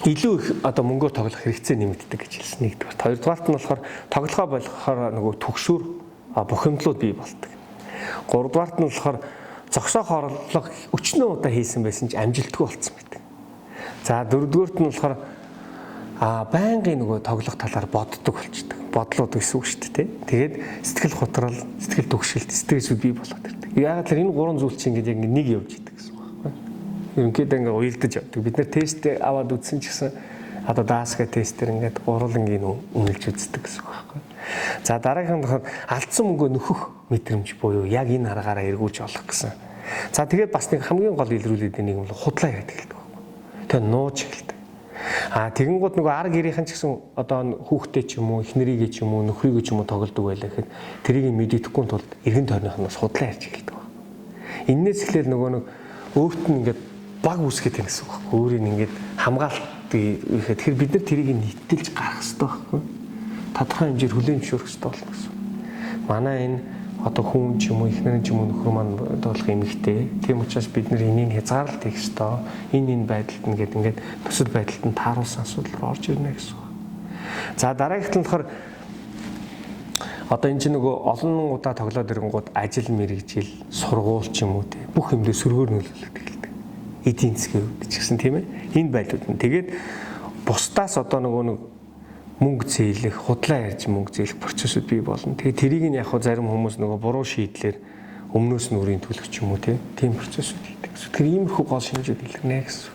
Илүү их одоо мөнгөөр тоглох хэрэгцээ нэмэгддэг гэж хэлсэн нэгдүгээр. Хоёрдугаарт нь болохоор тоглохоо болохоор нөгөө түгшүүр, бухимдлууд бий болдог. Гуравдугаарт нь болохоор зогсоох орлого өчнөө удаа хийсэн байсан ч амжилтгүй болцсон байдаг. За, дөрөвдүгээрт нь болохоор байнгын нөгөө тоглох талаар боддог болчдөг. Бодлууд гэсэн үг шүү дээ. Тэгээд сэтгэл готрол, сэтгэл түгшэлт, стрессүүд бий болоод ирдэг. Яагаад тэр энэ гурван зүйл чинь ингээд яг нэг явж идэг гэсэн үг байхгүй. Ерөнхийдөө ингээд уялдаж явдаг. Бид нэр тест аваад үзсэн ч гэсэн одоо даасга тестээр ингээд гурвангийн үнэлж үздэг гэсэн үг байхгүй. За, дараагийнх нь болохоор алдсан мөнгөө нөхөх мэдрэмж буюу яг энэ аргаараа эргүүлж олох гэсэн. За, тэгээд бас нэг хамгийн гол илрүүлээд нэг юм бол худлаа яриад эхэлдэг байхгүй. Тэгээ нууж эхэлдэг. Тэгэнгүүт нөгөө ар гэрийнхэн ч гэсэн одоо хүүхдээ ч юм уу, эхнэрийгээ ч юм уу, нөхрийгээ ч юм уу тоглодог байлаа гэхэд тэрийг мэддэхгүй тулд эргэн тойрных нь бас худлаа ярьж эхэлдэг байна. Эннээс эхлээл нөгөө нэг өөрт нь ингээд баг үүсгээд байна гэсэн үг байхгүй. Өөрийг ингээд хамгаалт ихэд тэгэхээр бид нар тэрийг нийтэлж гарах хэрэгтэй байхгүй. Тодорхой хэмжээр хүлээн зөвшөөрөх хэрэгтэй болно гэсэн. Манай энэ одоо хүн ч юм уу, эхнэр ч юм уу, нөхөр маань болох эмэгтэй. Тийм учраас бид нэр энийг хязгаарлалт хийх ёстой. Энэ байдалд ингээд ингээд нөхцөл байдалд нь тааруулсан асуудал руу орж ирнэ гэсэн үг. За, дараагийнх нь болохоор одоо энэ чинь нөгөө олон удаа тоглоод ирэнгүүт ажил мэргэжил, сургууль ч юм уу те бүх юм дээр сөргөөр нөлөөлөд эхэлдэг. Эдийн засгийн хувьд ч гэсэн, тийм ээ. Энэ байдлууд нь тэгээд бусдаас одоо нөгөө нэг мөнгө зээлэх, худлаа ярьж мөнгө зээлэх процессыг бий болно. Тэгээ тэрийг нь яг хөө зарим хүмүүс нөгөө буруу шийдлэр өмнөөс нь үрийн төлөх ч юм уу, тийм процессыг хийдэг. Тэгэхээр иймэрхүү гол шинжүүд илэрнэ гэсэн.